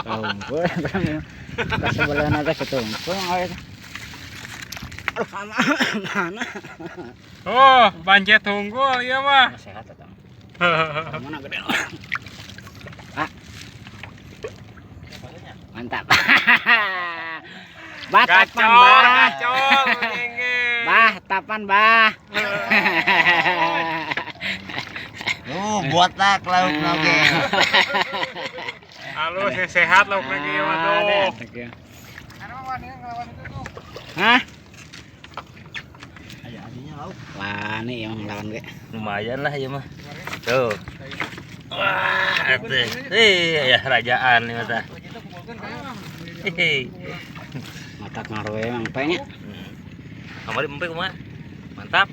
Tumpul kasebelana teh tumpul. Aduh, mana? Oh, bancet tunggul ieu mah. Sehat eta. Mana gede. Ah. Mantap. Bah, tapan bah. Gacor, Bah, tapan bah. Oh, botak lauk oge. Halus ya, sehat lauk lagi ya mah tuh. Hah? Aya adinya lauk. Wah, nih yang lawan gue. Lumayan lah ya mah. Tuh. Wah, atuh. Ya rajaan nih mata. Hehe. Matak ngaruh emang penya. Kamari empe kumaha? Mantap.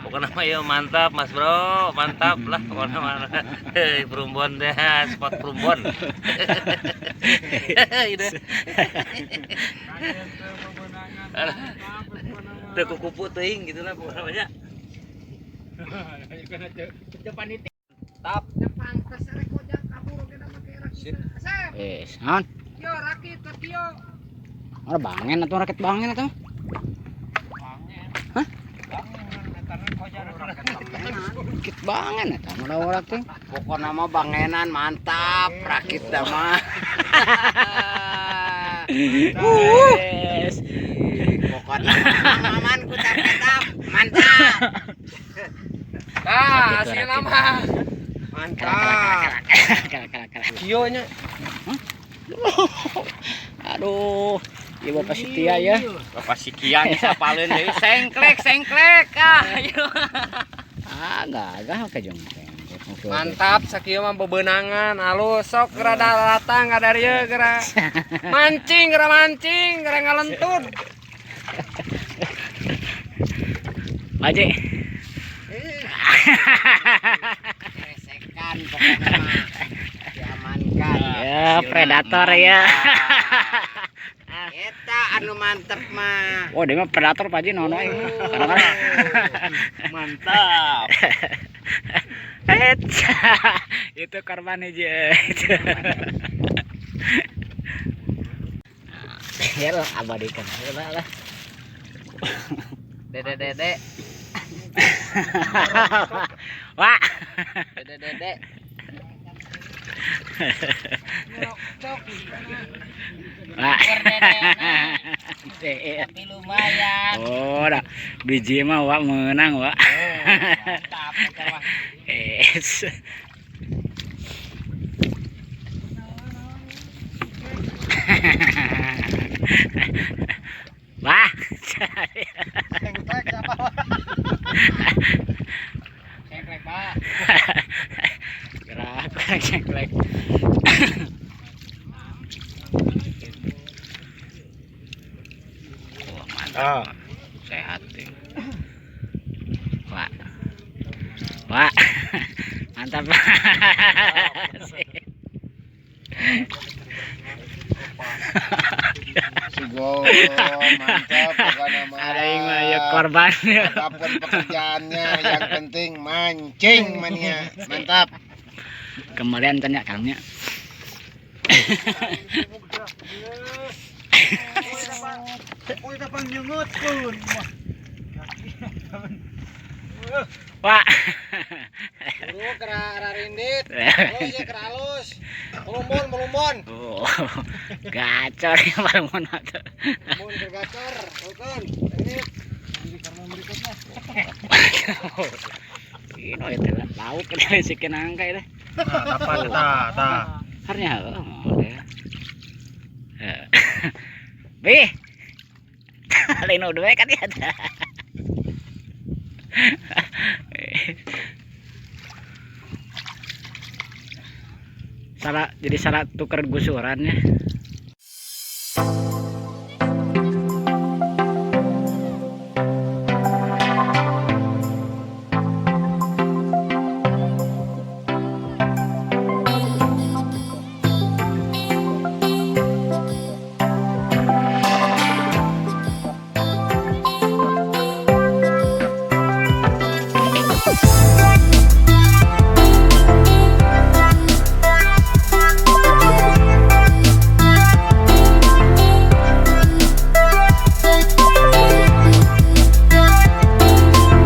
Pokoknya mah ya mantap Mas Bro, mantap lah pokoknya mah. Hei, Perumbon deh, spot Perumbon. Ide. Teu kukupu teuing gitu lah pokoknya mah nya. Tap. Wes, naon? Yo rakit tokyo. Ora bangen atuh rakit bangen atuh. Hah? Rakit bangen eta mah ora teh. Pokokna mah bangenan mantap, rakit dah mah. Yes. Pokokna aman ku tetap mantap. Ah, hasilna mah. Mantap. Kalah kalah kalah. Kio nya. Aduh, ya Bapak Setia ya. Bapak Sikian sapaleun deui sengklek sengklek ah. Ayo. Ah, gagah ka jeung. Mantap sakieu mah bebenangan alus sok geura datang ka dieu geura. Mancing geura mancing geura ngalentud. Haji. Resekan pokoknya mah. Diamankan. Ya, predator ya. Eta anu mantep mah. Oh, dia mah predator Pak Haji nono aing. Mantap. Itu korban aja. Ya lah abadikan. Ya lah lah. Dede dede. Wah. Dede dede. Wah. Tapi lumayan. Oh, dah. Biji mah wak menang, wak. Mantap eta mah. Es. Wah. Sengklek apa? Sengklek, Pak. Gerak, sengklek. Wah, mantap. Sehat nih. Wah. Wah. Mantap. Sugo, mantap pokoknya mah. Ada yang mah ya korban ya. Apapun pekerjaannya yang penting mancing mania. Mantap. Kembalian tanya kangnya. Pak. Buru kera rarindit. Oh iya kera halus. Melumbon, melumbon. Oh, gacor ya bangun atuh. Melumbon gacor, bukan. Ini Ini itu lauk dari si kenangka itu. Nah, tapan eta, tah. Harnya oh, ya. Bih. Lain udah kan ya. Salah jadi salah tuker gusurannya.